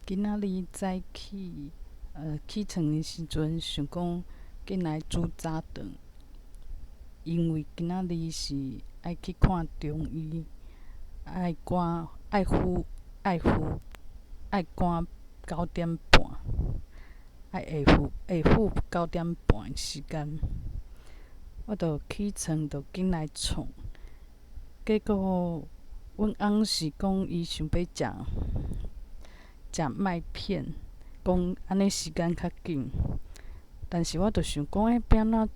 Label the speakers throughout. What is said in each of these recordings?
Speaker 1: 今仔日早起，起床的時陣，想講緊來煮早頓，因為今仔日是愛去看中醫，愛趕愛赴愛赴愛趕9點半，愛下赴9點半的時間，我就起床就緊來創，結果阮翁是講伊想欲食食麥片，講按呢時間較緊，但是我就想講，欸，欲按怎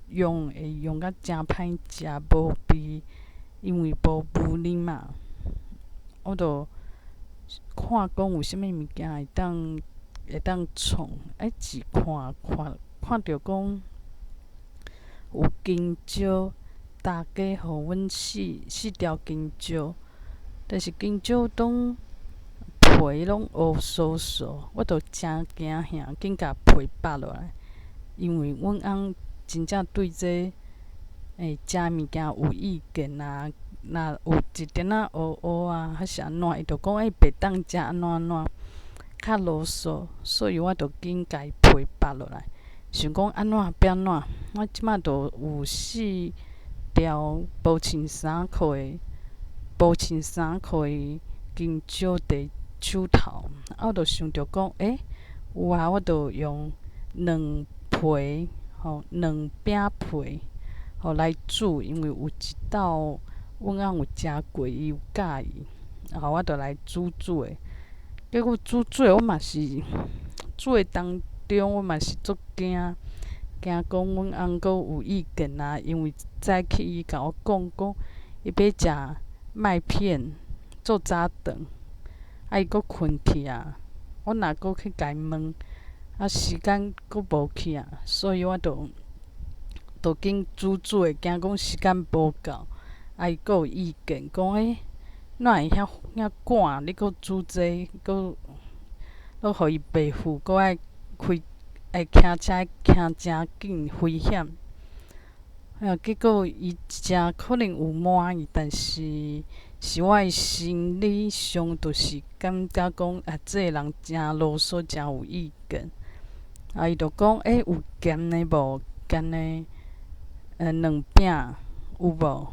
Speaker 1: 用會用甲誠歹食，無味，因為無牛奶嘛。我就看講有啥物物件會當創，欸，一看看看著講有香蕉，大家予阮四四條香蕉，但是香蕉攏皮攏烏酥酥，我就誠驚嚇，緊共皮剝落來，因為阮翁真正對這食物件有意見啊，若有一點仔烏烏啊，還是按怎，伊就講欸袂當食按怎按怎，較囉嗦，所以我就緊共伊皮剝落來，想講按怎欲按怎，我這擺就有四條無穿衫褲的無穿衫褲的香蕉佇手頭，啊，我就想著講，欸，有啊，我就用兩皮吼，兩餅皮吼來煮，因為有一道阮翁有食過，伊有佮意，然後我就來煮煮的。結果煮煮的，我嘛是煮的當中，我嘛是足驚，驚講阮翁閣有意見啊，因為早起伊共我講講，伊欲食麥片做早頓。啊！伊閣睏去啊！我若閣去共伊問，啊，時間閣無去啊，所以我就就緊煮煮的，驚講時間無夠，啊，伊閣有意見，講欸，哪會遐遐趕？你閣煮這個，閣閣予伊袂赴，閣愛開愛騎車騎誠緊，危險。啊，結果伊誠可能有滿意，但是是我的心理上就是感覺講啊，這个人誠囉嗦，誠有意見。啊，伊就講，欸，有鹹的無？鹹的，兩餅有無？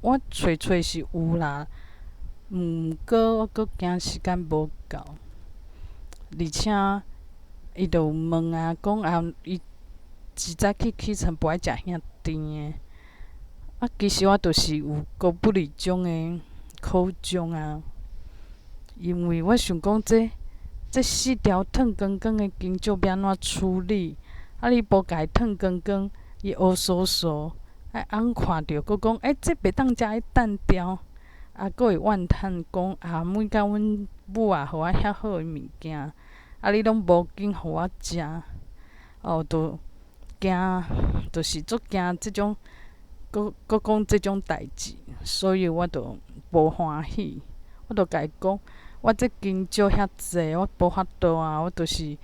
Speaker 1: 我揣揣是有啦，毋過我閣驚時間無夠，而且伊就問啊，講啊，伊一早起起床無愛食遐甜的。啊，其實我就是有高不離種的苦衷啊，因為我想講這這四條褪光光的香蕉欲按怎處理？啊，你無共伊褪光光，伊烏酥酥，啊，翁看著閣講，欸，這袂當食，愛擲掉。啊，閣會怨嘆講啊，每工阮母啊，予我遐好的物件，啊，你攏無緊予我食，哦，就驚，就是足驚這種，閣閣講這種代誌，所以我就無歡喜。我就共伊講，我這香蕉遐濟，我無法度啊，我就是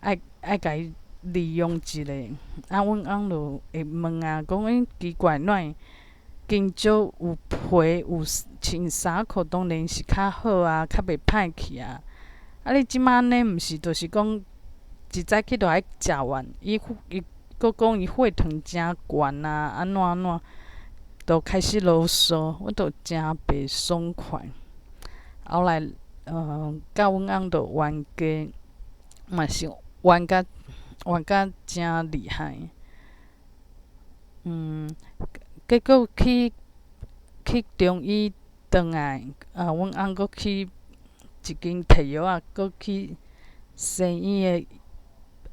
Speaker 1: 愛愛共伊利用一下。啊，阮翁就會問啊，講欸奇怪，哪會香蕉有皮有穿衫褲，當然是較好啊，較袂歹去啊。啊，你這擺按呢，毋是就是講一早起就愛食完？伊伊閣講伊血糖誠懸啊，按怎按怎，就開始囉嗦，我就誠袂爽快。後來，佮阮翁就冤家，嘛是冤甲冤甲誠厲害。結果去去中醫轉來，啊，阮翁閣去一間提藥仔，閣去西醫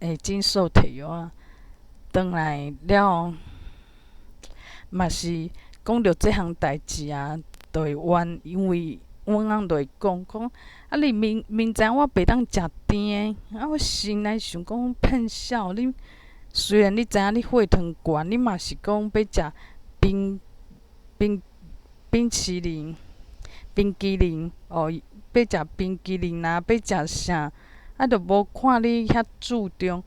Speaker 1: 的診所提藥仔，轉來了後，嘛是講著這項代誌啊，就會冤，因為阮翁就會講講，啊，你明明知影我袂當食甜的，啊，我心內想講騙笑，你雖然你知影你血糖懸，你嘛是講欲食冰冰冰淇淋、冰淇淋哦，欲食冰淇淋啊，欲食啥，啊，就無看你遐注重，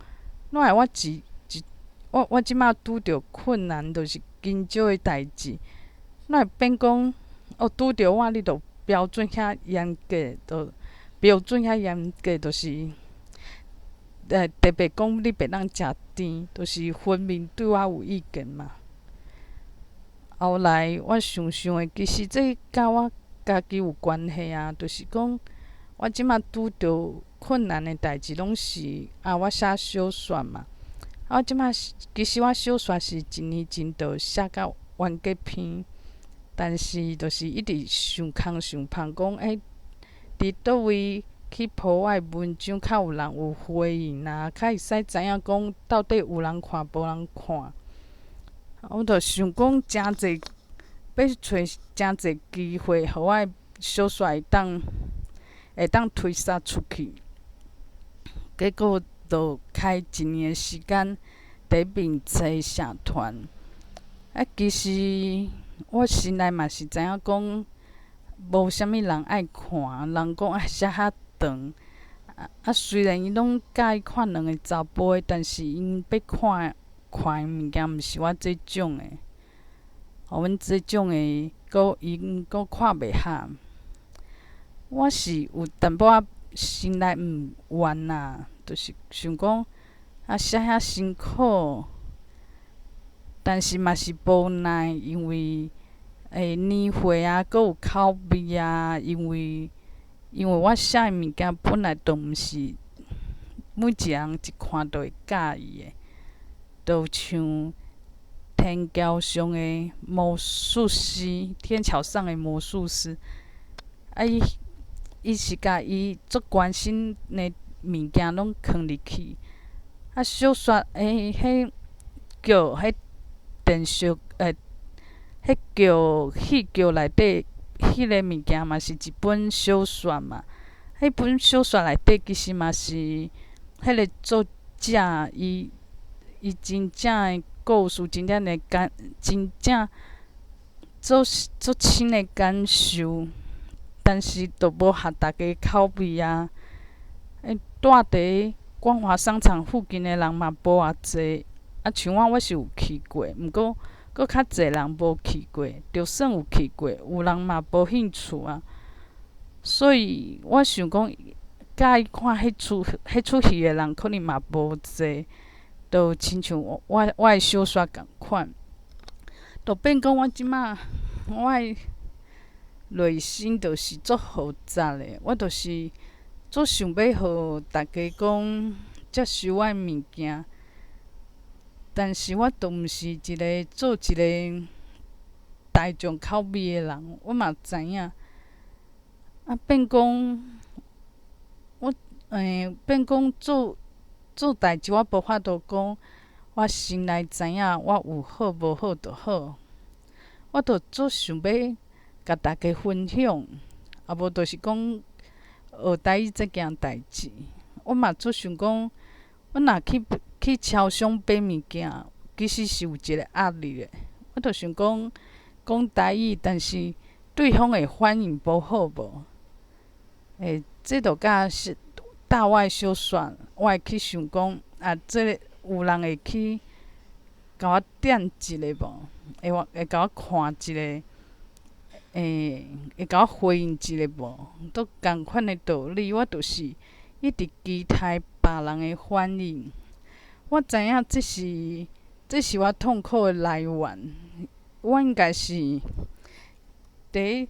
Speaker 1: 哪會我一一我我這擺拄著困難，就是香蕉的代誌，哪會變講哦，拄著我你就標準遐嚴格，就標準遐嚴格，就是特別講你袂當食甜，就是分明對我有意見嘛。後來我想想的，其實這佮我家己有關係啊，就是講我這馬拄著困難的代誌，攏是啊，我寫小說嘛。啊，我這馬其實我小說是一年前就寫甲完結篇，但是就是一直想空想芳，講欸，佇佗位去鋪我的文章，較有人有回應啊，較會使知影講到底有人看無人看。我就想講誠濟，欲揣誠濟機會，予我的小說會當推捒出去。結果就開一年的時間佇面冊社團。啊，其實我心內嘛是知影講，無啥物人愛看，人講啊寫較長。啊，雖然𪜶攏佮意看兩个查埔的，但是𪜶欲看看的物件，毋是我這種的。阮這種的，閣𪜶閣看袂合。我是有淡薄仔心內毋願啦，就是想講啊寫遐辛苦，但是嘛是無奈，因為年歲啊，閣有口味啊，因為我寫的物件本來就毋是每一个人一看就會佮意的，就像天橋上的魔術師，天橋上的魔術師，啊伊是共伊足關心的物件攏囥入去，啊小說彼叫彼電視彼叫戲劇內底彼个物件嘛是一本小說嘛，彼本小說內底其實嘛是彼个作者伊真正的故事，真正的感，真正足足深的感受，但是就無合大家口味啊。住佇光華商場附近的人嘛無偌濟，啊，像我我是有去過，毋過閣較濟人無去過，就算有去過，有人嘛無興趣啊。所以我想講，佮意看彼齣戲的人可能嘛無濟，就親像我我的小說仝款，就變講我這馬我的內心就是足複雜的，我就是足想欲予大家講接受我的物件，但是我都毋是一个做一个大眾口味的人，我嘛知影。啊，變講我變講做做代誌，我無法度講，我心內知影我有好無好就好，我就足想欲共大家分享，啊無就是講學台語這件代誌，我嘛足想講，我若去超商買物件，其實是有一个壓力的。我就想講講台語，但是對方的反應無好無？這就佮是搭我的小說，我會去想講啊，這个有人會去共我點一下無？會共我看一下？會共我回應一下無？都仝款的道理，我就是一直期待別人的反應。我知影這是我痛苦的來源。我應該是佇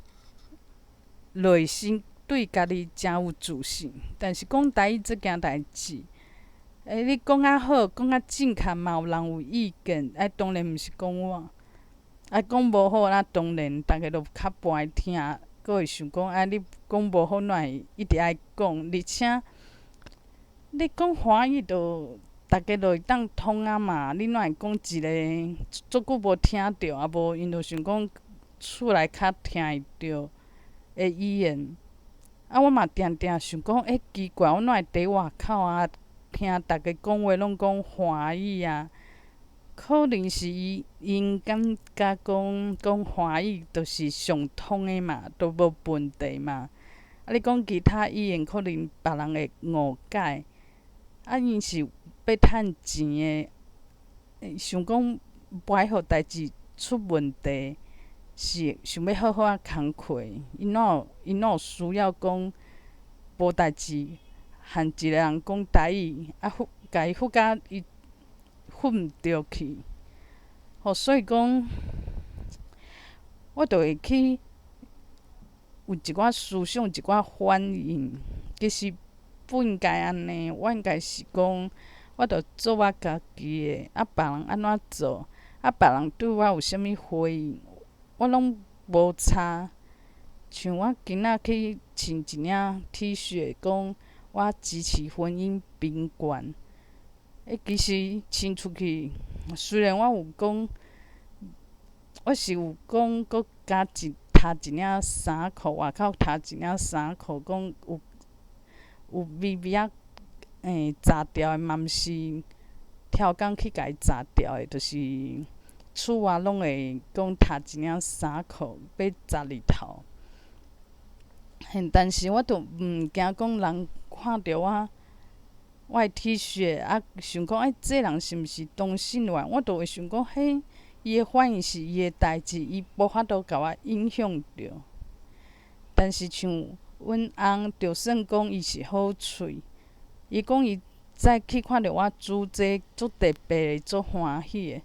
Speaker 1: 內心對家己誠有自信，但是講台語這件代誌，你講較好，講較正確嘛，有人有意見，啊，當然毋是講我。啊，講無好，那當然逐家都較無愛聽，閣會想講啊，你講無好，哪會一直愛講？而且你講華語就逐家就會當通啊嘛，你哪會講一个足久無聽著，啊無𪜶就想講厝內較聽會著的語言。啊，我嘛定定想講，奇怪，我哪會佇外口啊，聽逐家講話攏講華語啊？可能是𪜶感覺講講華語就是上通的嘛，都無問題嘛。啊，你講其他語言可能別人會誤解。啊，𪜶是欲趁錢的，想講無愛予代誌出問題，是想欲好好仔工課。𪜶哪有需要講無代誌，和一个人講台語，啊，唬共伊唬甲伊唬毋著去。吼，所以講，我就會去有一寡思想，一寡反應，其實不應該按呢，我應該是講，我著做我家己的，啊，別人按怎做，啊，別人對我有啥物回應，我攏無差。像我今仔去穿一領 T 恤，講我支持婚姻平權。欸，其實穿出去，雖然我有講，我是有講，閣加一疊一領衫褲，外口疊一領衫褲，講有有微微仔雜調的，嘛毋是超工去共伊雜調的，就是厝外攏會講疊一領衫褲，欲雜日頭。嘿，但是我著毋驚講人看著我，我的 T 恤啊，想講欸，這人是毋是同性戀？我著會想講，彼伊的反應是伊的代誌，伊無法度共我影響著。但是像阮翁，就算講伊是好喙，伊講伊早起看著我煮這足特別的、足歡喜的，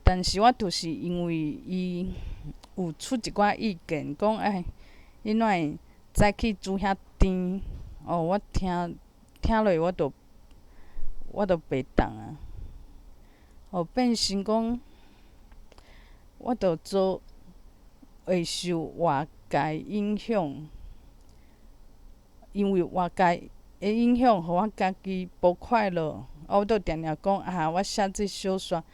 Speaker 1: 但是我就是因為伊有出一寡意見，講欸，你哪會早起煮遐甜？哦，我聽聽落我就袂當啊！哦，變成講，我就做會受外界影響，因為外界的影響，予我家己無快樂。啊，我就定定講啊，我寫這小說，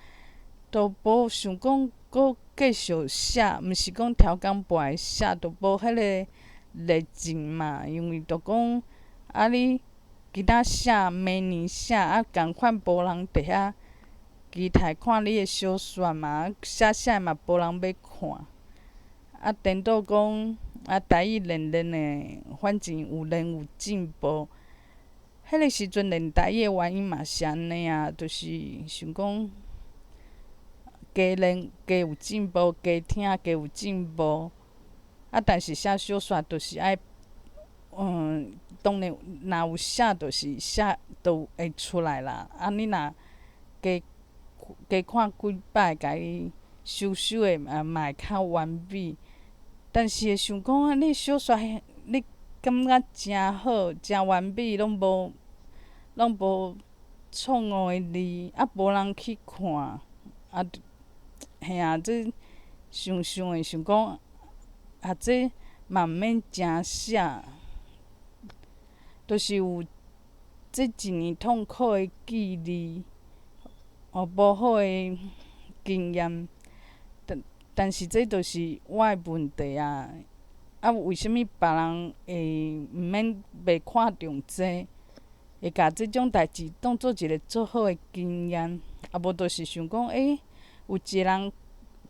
Speaker 1: 都無想講閣繼續寫，毋是講超工無愛寫，都無彼个熱情嘛。因為就講啊，你今仔寫，明年寫，啊，仝款無人佇遐期待看你的小說嘛，寫寫嘛無人欲看。啊，顛倒講啊，台語練練的，反正有練有進步。彼个時陣練台語的原因嘛是按呢啊，就是想講加練加有進步，加聽加有進步。啊，但是寫小說就是愛，當然若有寫就是寫就會出來啦。啊，你若加加看幾擺，共伊修修的嘛會較完美。但是會想講啊，你小說你感覺誠好、誠完美，攏無錯誤的字，啊，無人去看，啊，嘿啊，這想想會想講，啊，這嘛毋免誠寫，就是有這一年痛苦的記憶，哦，無好的經驗，但是這就是我的問題啊！啊，為啥物別人會毋免袂看重這，會共這種代誌當做一个足好的經驗？啊，無就是想講，欸，有一个人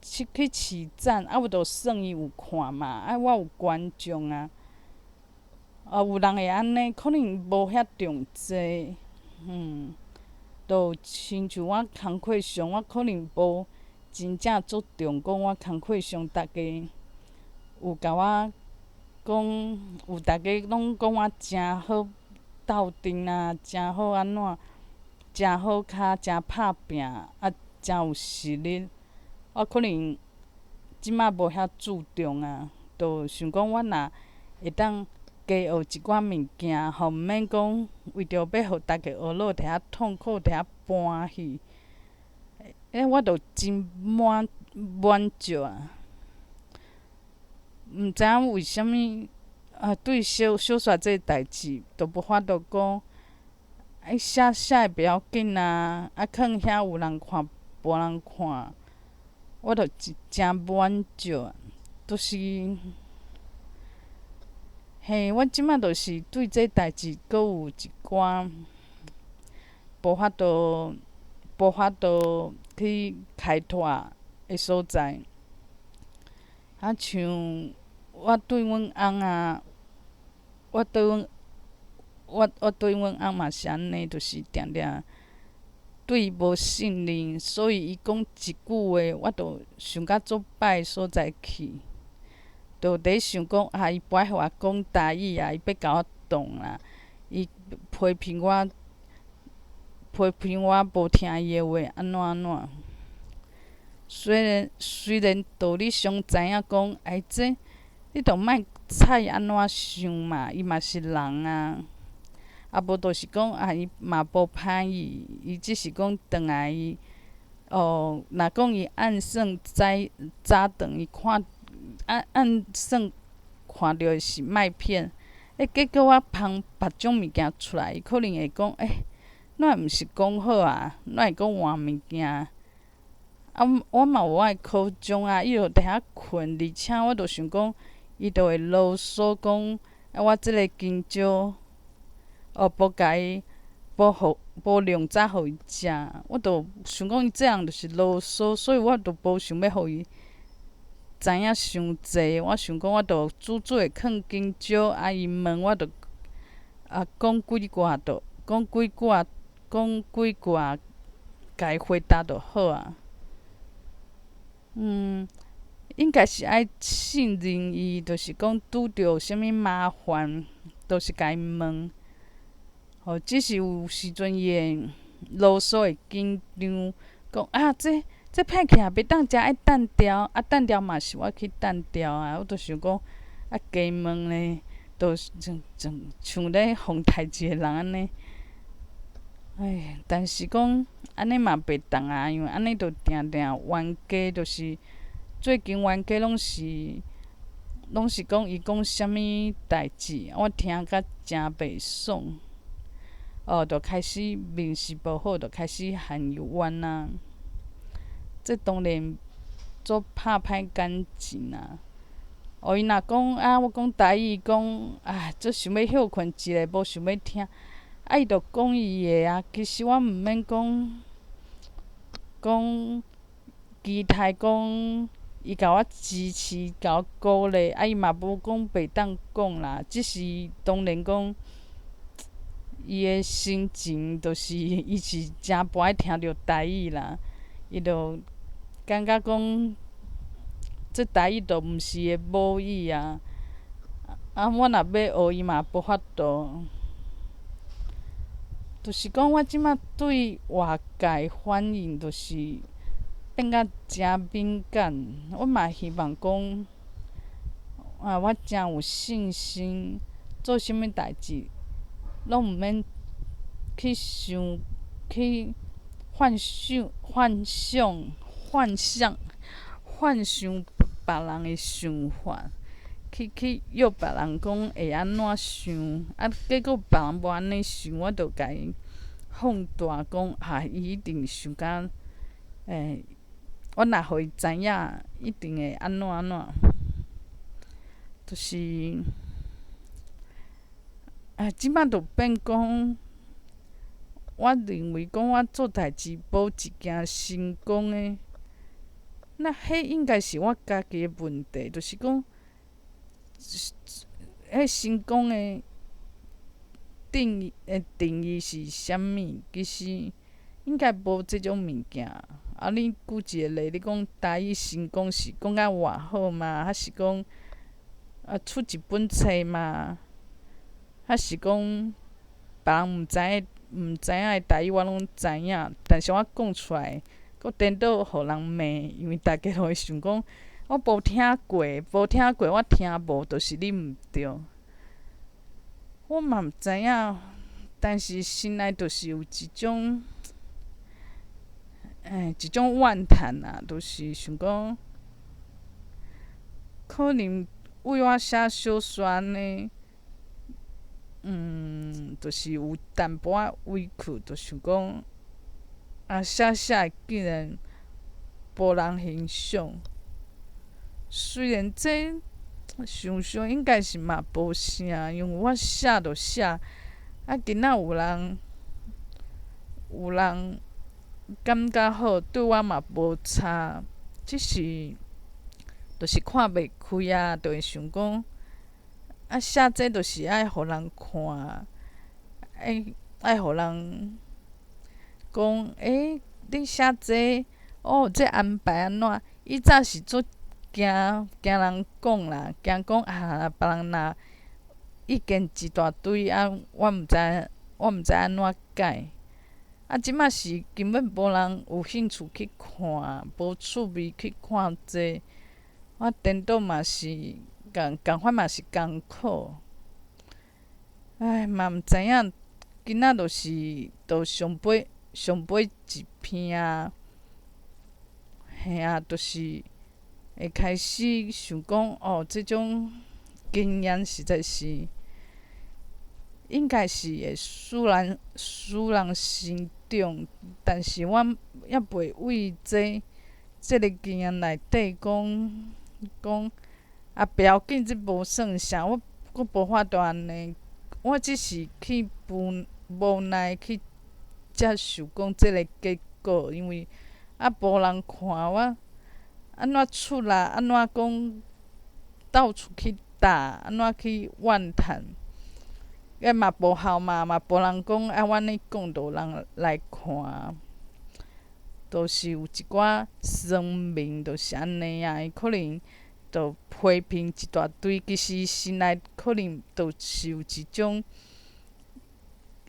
Speaker 1: 去揤讚，啊，我就算伊有看嘛，啊，我有觀眾啊。啊，有人會按呢，可能無遐重這，就親像我工課上，我可能無真正注重講我工課上，逐家有共我講，有逐家攏講我誠好鬥陣啊，誠好按怎，誠好跤，誠拍拚，啊，誠有實力。我可能這馬無遐注重啊，就想講我若會當加學一寡物件，吼，毋免講為著欲予逐家學落佇遐痛苦，佇遐搬去，欸，我就真滿滿足啊！毋知影為啥物啊？對小小說這个代誌，都無法度講，欸，寫寫會袂要緊啊，啊，囥遐有人看，無人看，我就誠滿足啊！就是，嘿，我這馬就是對這代誌閣有一寡無法度去開拓的所在。啊，像我對阮翁啊，我對阮翁嘛是按呢，就是定定對伊無信任，所以伊講一句話，我就想甲足歹的所在去，就佇咧想講啊，伊無愛予我講台語啊，伊欲共我動啦，伊批評我，批評我無聽伊的話，按怎按怎。雖然道理上知影講，哎，這你著莫睬按怎想嘛，伊嘛是人啊。啊，無就是講啊，伊嘛無歹意，伊只是講轉來伊，哦，若講伊按算早早頓伊看按按算看著的是麥片，欸，結果我芳別種物件出來，伊可能會講，欸，哪會毋是講好啊？哪會閣換物件？啊，我嘛有我的苦衷啊，伊就佇遐睏，而且我就想講，伊就會囉嗦講，啊，我這个香蕉，哦，無共伊，無予無量早予伊食，我就想講伊這人就是囉嗦，所以我就無想欲予伊知影傷濟。我想講，我就煮煮的囥香蕉，啊，伊問我就啊講幾句就講幾句，講幾句，共伊回答就好啊。應該是愛信任伊，就是講拄著啥物麻煩，都是共伊問。吼，只是有時陣伊會囉嗦，會緊張，講啊，這歹去啊，袂當食，愛擲掉，啊，擲掉嘛是我去擲掉啊。我就想講，啊，加問咧，都像像像咧予代誌的人按呢。唉，但是講按呢嘛袂當啊，因為按呢就定定冤家，就是最近冤家攏是講伊講啥物代誌，我聽甲誠袂爽，哦，就開始面色無好，就開始嫌伊冤啊。這當然足拍歹感情啊。哦，伊若講啊，我講台語，講啊，足想欲歇睏一下，無想欲聽。啊，伊就講伊的啊，其實我毋免講講期待講伊共我支持，共我鼓勵，啊，伊嘛無講袂當講啦，只是當然講伊的心情就是伊是誠無愛聽著台語啦，伊就感覺講這台語就毋是伊的母語啊，啊，我若欲學伊嘛無法度。就是講，我這馬對外界反應，就是變甲誠敏感。我嘛希望講，啊，我誠有信心，做啥物代誌，攏毋免去想、去幻想、幻想、幻想、幻想別人的想法，去約別人講會按怎想，啊，結果別人無按呢想，我就共伊放大講，啊，伊一定想甲，欸，我若予伊知影，一定會按怎按怎，就是，啊，這馬就變講，我認為講我做代誌無一件成功的，那彼應該是我家己的問題，就是講，彼成功的定義是啥物？其實應該無這種物件。啊，你舉一個例，你講台語成功是講甲偌好嗎？還是講啊出一本冊嗎？還是講別人毋知影的台語我攏知影，但是我講出來，閣顛倒予人罵，因為大家就會想講我無聽過，無聽過，我聽無，就是你毋對。我嘛毋知影，但是心內就是有一種，欸，一種怨嘆啊，就是想講，可能為我寫小說按呢，就是有淡薄仔委屈，就想講，啊，寫寫竟然無人欣賞。雖然這想想應該是嘛無啥，因為我寫就寫，啊，今仔有人感覺好，對我嘛無差，只是就是看袂開啊，就會想講，啊，寫這就是愛予人看，愛予人講，欸，你寫這，哦，這安排按怎？以早是足驚驚人講啦，驚講啊，別人若意見一大堆啊，我毋知按怎改。啊，這馬是根本無人有興趣去看，無趣味去看這。我顛倒嘛是仝仝款嘛是艱苦。唉，嘛毋知影，今仔就是都上尾上尾一篇啊，嘿啊，就是會開始想講哦，這種經驗實在是應該是會使人成長，但是我猶袂為這個經驗內底講講啊，袂要緊，這無算啥，我閣無法度按呢，我只是去無奈去接受講這個結果，因為啊無人看我，按怎出來，按怎講到處去搭，按怎去怨嘆，啊嘛無效嘛，嘛無人講啊，我按呢講就有人來看，就是有一寡酸民就是按呢啊，伊可能就批評一大堆，其實心內可能就是有一種，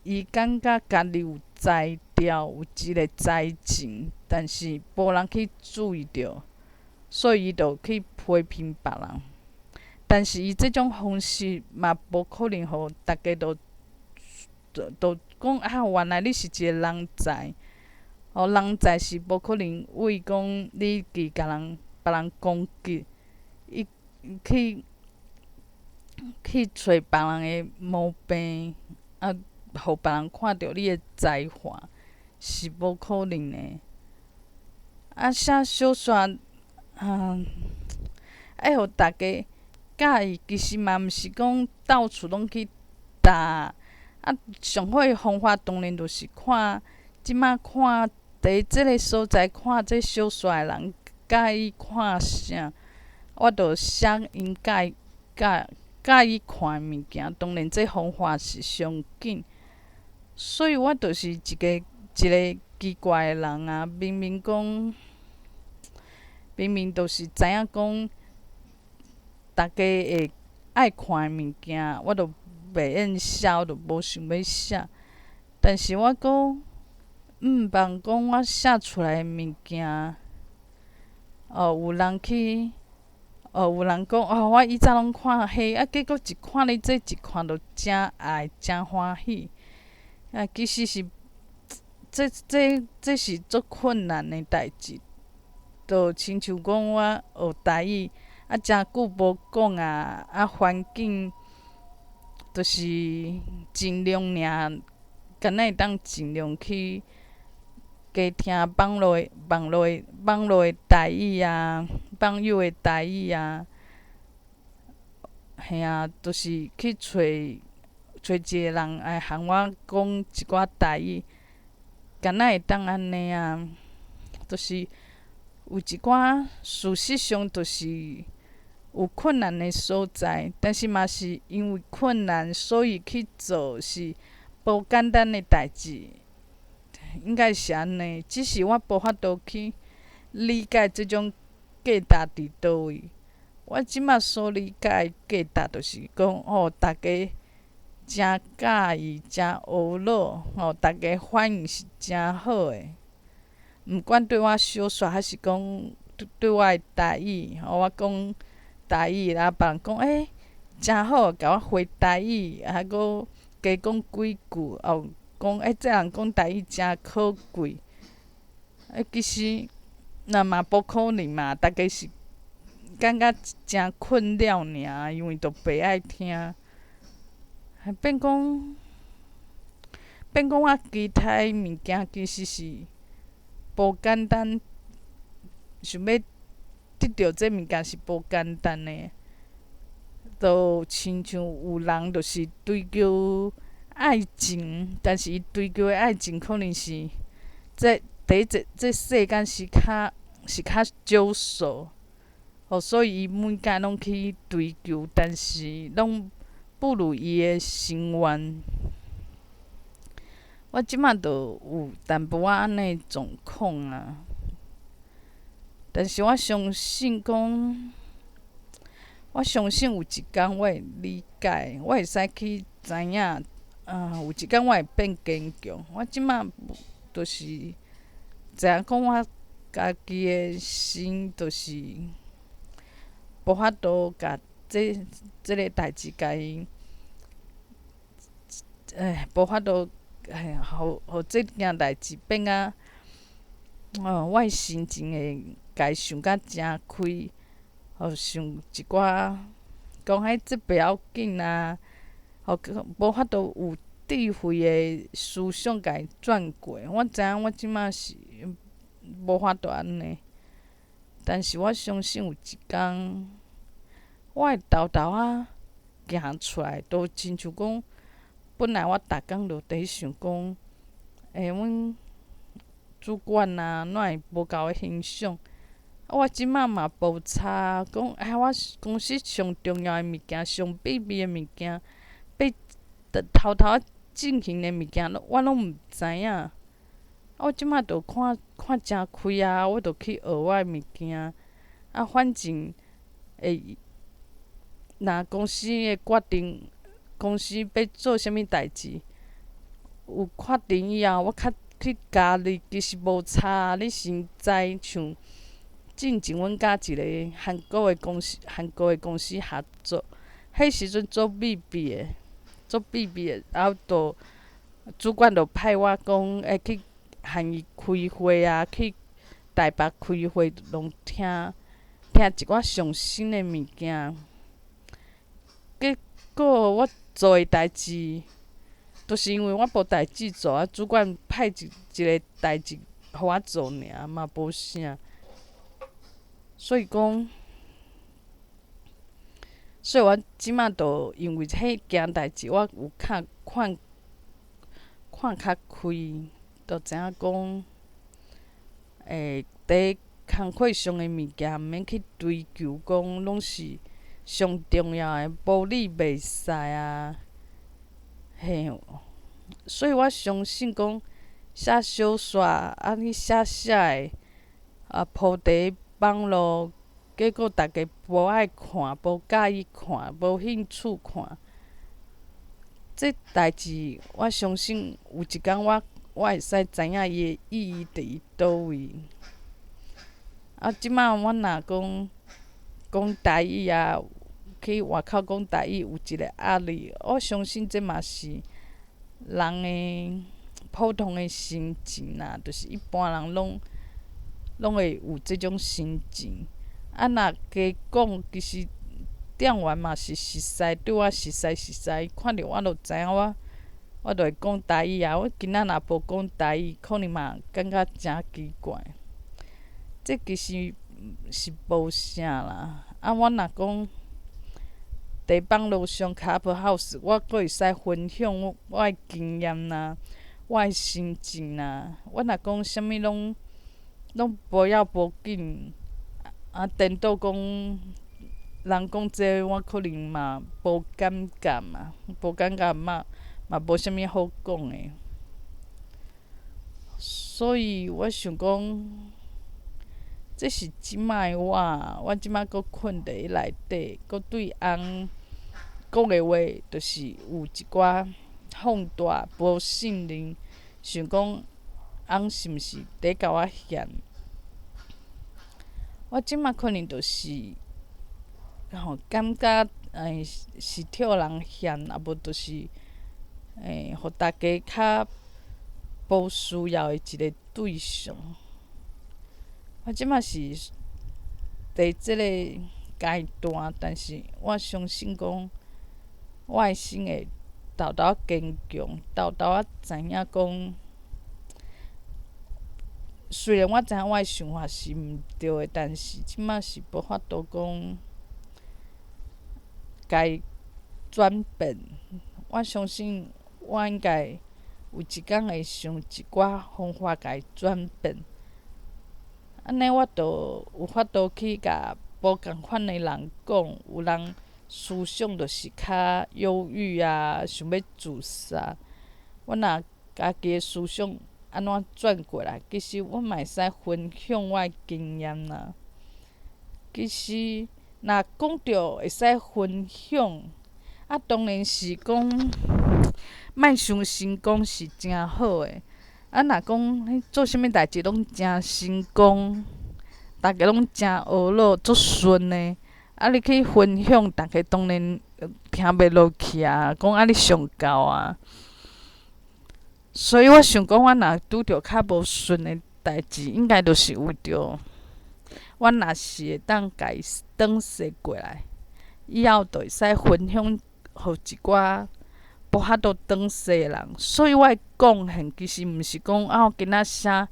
Speaker 1: 伊感覺家己有才調，有一個才情，但是無人去注意著，所以伊就去批評別人。但是伊這種方式嘛，無可能予逐家都講啊，原來你是一個人才。哦，人才是無可能為講你去共人別人攻擊，伊去揣別人的毛病，啊，予別人看著你的才華，是無可能的。啊，寫小說，啊，愛予逐家佮意，其實嘛毋是講到處攏去搭。啊，上好的方法當然就是看，這馬看佇這个所在看這小說的人佮意看啥，我就寫𪜶佮意看的物件。當然，這方法是上緊。所以我就是一個奇怪的人啊！明明講，明明就是知影講，逐家會愛看的物件，我都袂用寫，我就無想欲寫。但是我閣毋望講我寫出來的物件，哦，有人去，哦，有人講哦，我以前攏看彼，啊，結果一看你這一看就誠愛，誠歡喜。啊，其實是，這是足困難的代誌，就親像講我學台語，啊，誠久無講啊，啊，環境，就是盡量爾，敢若會當盡量去加聽網路的台語啊，網友的台語啊，嘿啊，就是去揣一個人來和我講一寡台語，敢若會當按呢啊？就是有一寡事實上就是有困難的所在，但是嘛是因為困難，所以去做是無簡單的代誌，應該是按呢。只是我無法度去理解這種價值佇佗位。我這馬所理解的價值，就是講哦，逐家誠佮意，誠呵咾，吼，逐家反應是誠好的。毋管對我小說，還是講對我的台語，吼，我講台語，啊，別人講欸，誠好，共我回台語，啊，閣加講幾句，哦，講欸，這人講台語誠可貴。欸，其實若嘛無可能嘛，逐家是感覺誠困擾爾，因為都袂愛聽。變講我期待的物件其實是無簡單，想欲得著這物件是無簡單的。就親像有人就是追求愛情，但是伊追求的愛情可能是這佇這世間是較少數，哦，所以伊每工攏去追求，但是攏不如伊的心願。我這馬就有淡薄仔按呢狀況啊，但是我相信講，我相信有一工我會理解，我會使去知影，啊，有一工我會變堅強。我這馬就是知影講我家己的心，就是無法度共這個代誌共伊，哎，無法度，嘿，予予這件代誌變甲，哦，我的心情會共伊想甲誠開，予想一寡講彼這袂要緊啊，予無法度有智慧的思想共伊轉過。我知影我這馬是無法度按呢，但是我相信有一工，我會沓沓仔行出來，都親像講，本來我逐工就佇想講，欸，阮主管啊，哪會無共我欣賞？啊，我這馬嘛無差，講哎，我公司上重要的物件、上秘密的物件，欲偷偷進行的物件，我攏毋知影。啊，我這馬就看看誠開啊，我就去學我的物件。啊，反正會，若公司的決定，公司欲做啥物代誌，有決定以後，我較去加入，其實無差。你先知像進前阮佮一个韓國的公司合作，彼時陣做秘密的，做秘密的，啊，就主管就派我講，會去和伊開會啊，去台北開會，攏聽聽一寡上新的物件。結果我做的代誌，就是因為我無代誌做，啊，主管派一個代誌予我做爾，嘛無啥。所以講，所以我這馬就因為彼件代誌，我有較看看較開，就知影講，欸，佇工課上的物件，毋免去追求講攏是上重要的，無你袂使啊。嘿，所以我相信講，寫小說啊，去寫寫的，啊，鋪佇網路，結果逐家無愛看，無佮意看，無興趣看。這代誌，我相信有一工我會使知影伊的意義佇佗位。啊，這馬我若講講台語啊，去外口講台語有一個壓力，我相信這嘛是人的普通的心情啦，就是一般人攏會有這種心情。啊，若加講，其實店員嘛是熟似，對我熟似熟似，看著我就知影我，我就會講台語啊。我今仔若無講台語，可能嘛感覺誠奇怪。這其實是無啥啦。啊，我若講佇網路上 Clubhouse，我閣會使分享我的經驗啦，我的心情啦。我若講啥物攏無要無緊，啊，顛倒講人講這個，我可能嘛無感覺嘛，無感覺嘛，嘛無啥物好講的。所以我想講，這是這馬的我，我這馬閣困佇內底，閣對翁講的話，就是有一寡放大無信任，想講翁是毋是佇共我嫌？我這馬可能就是吼，感覺欸是予人嫌，啊無就是欸，予大家較無需要的一個對象。我這馬是佇這個階段，但是我相信講，我的心會沓沓仔堅強，沓沓仔知影講，雖然我知影我的想法是毋對的，但是這馬是無法度講，共伊轉變。我相信我應該有一工會想一寡方法共伊轉變。按呢，我就有法度去共無仝款的人講，有人思想就是較憂鬱啊，想欲自殺。我若家己的思想按怎轉過來，其實我嘛會使分享我的經驗啦。其實若講著會使分享，啊，當然是講莫傷成功是誠好的。啊，若講做啥物代誌攏誠成功，逐家攏誠呵咾足順的，啊，你去分享，逐家當然聽袂落去啊，講啊你上夠啊。所以我想講，我若拄著較無順的代誌，應該就是為著我若是會當共伊轉踅過來，以後就會使分享予一寡無法度轉踅的人。所以我的貢獻其實毋是講啊，我今仔寫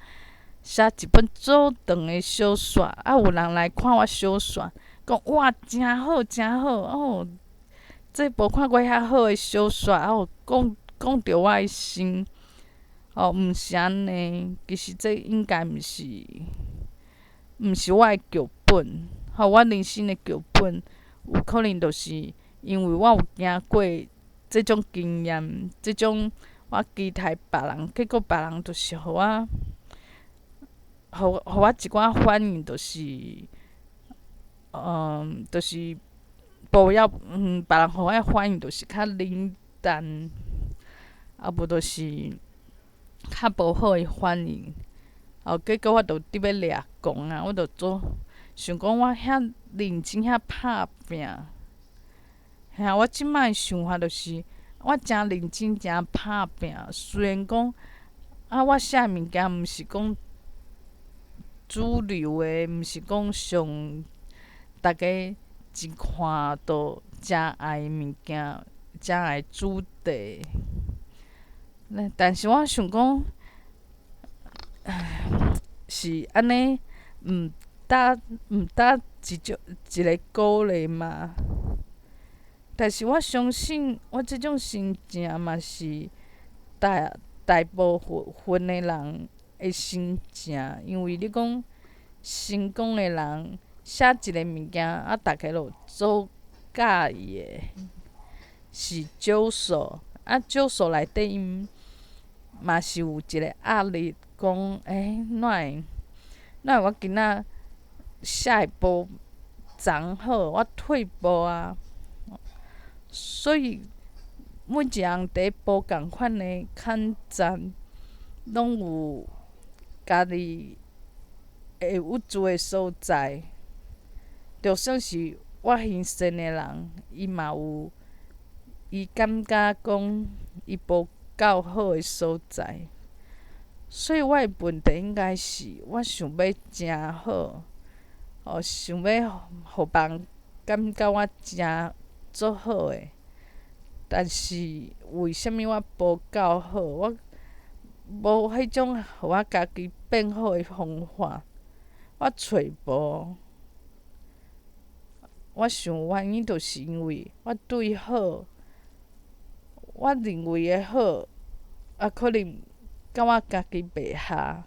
Speaker 1: 寫一本足長的小說，啊，有人來看我小說，講哇，誠好誠好哦，這無看過遐好的小說，哦，講講著我的心，哦，毋是按呢，其實這應該毋是我的劇本，吼，我人生的劇本有可能就是因為我有經過這種經驗，這種我期待別人，結果別人就是予我，予我一寡反應，就是，就是無要，別人予我的反應就是較冷淡，啊無就是較無好的反應。哦，結果我就佇欲掠狂啊！我就做想講我遐認真遐拍拚，嘿，我這擺的想法就是，我誠認真誠拍拚。雖然講啊，我寫的物件毋是講主流的，毋是講上逐家一看就誠愛的物件，誠愛主題。但是我想講，唉，是按呢，毋值一種一个鼓勵嘛？但是我相信，我這種心情嘛是大大部分的人的心情，因為你講成功的人寫一个物件，啊，逐家就做佮意的，是少數。啊，少數內底𪜶嘛是有一个壓力，講欸，哪會哪會我今仔寫的無仝好，我退步啊。所以每一人佇無仝款的坎站，攏有家己會鬱住的所在。就算是我犧牲的人，伊嘛有伊感覺講伊無夠好的所在。所以我的問題應該是，我想欲誠好，哦，想欲予別人感覺我誠足好的，但是為啥物我無夠好？我無彼種予我家己變好的方法，我揣無。我想原因就是因為我對好，我認為的好，啊，可能佮我家己袂合。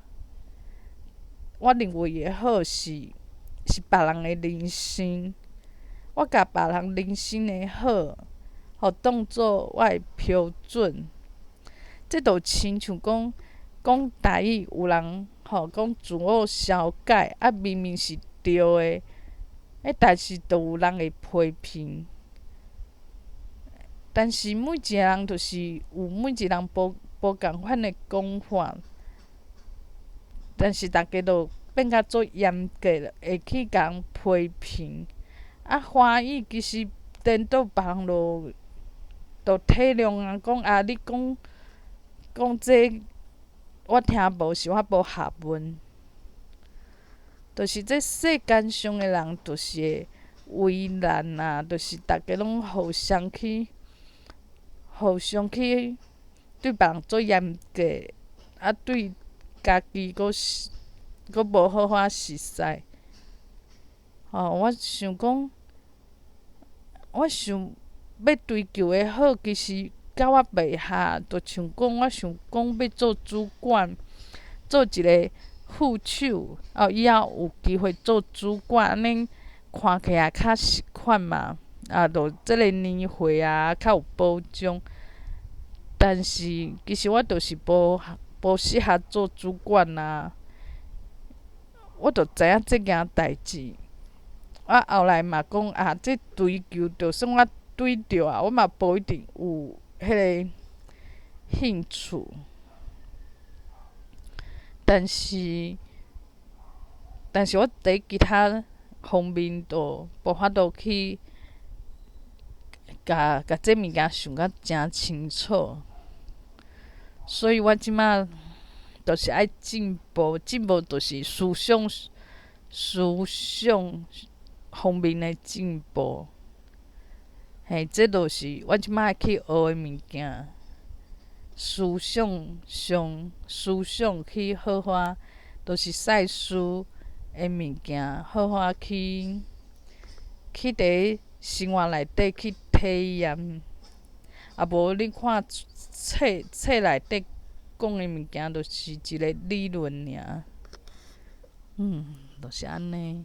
Speaker 1: 我認為的好是是別人的人生，我共別人人生的好，予當做我的標準。這就親像講講台語，有人吼講自我消解，啊明明是對的，欸，但是就有人會批評。但是每一个人就是有每一个人無無仝款的講法，但是逐家都變甲足嚴格，會去共人批評。啊，華語其實顛倒別人就就體諒啊，講啊，你講講這我聽無，是我無學問。就是這世間上的人，就是會為難啊，就是逐家攏互相去，互相去對別人足嚴格，啊，對家己閣是閣無好好熟似。吼，我想講，我想欲追求的好，其實佮我袂合，就像講，我想講欲做主管，做一个副手，哦，以後有機會做主管，按呢看起來較習慣嘛，啊，就這个年歲啊，較有保障。但是其實我就是無無適合做主管啊，我就知影這件代誌。我後來嘛講啊，這追求就算我對著啊，我嘛無一定有彼个興趣。但是我佇其他方面都無法度去共這物件想甲誠清楚，所以我這馬就是愛進步，進步就是思想方面的進步。嘿，這就是我這馬愛去學的物件。思想上，思想去好好，就是賽斯的物件，好好去佇生活內底去體驗。啊無你看冊內底講的物件，就是一个理論爾。就是按呢。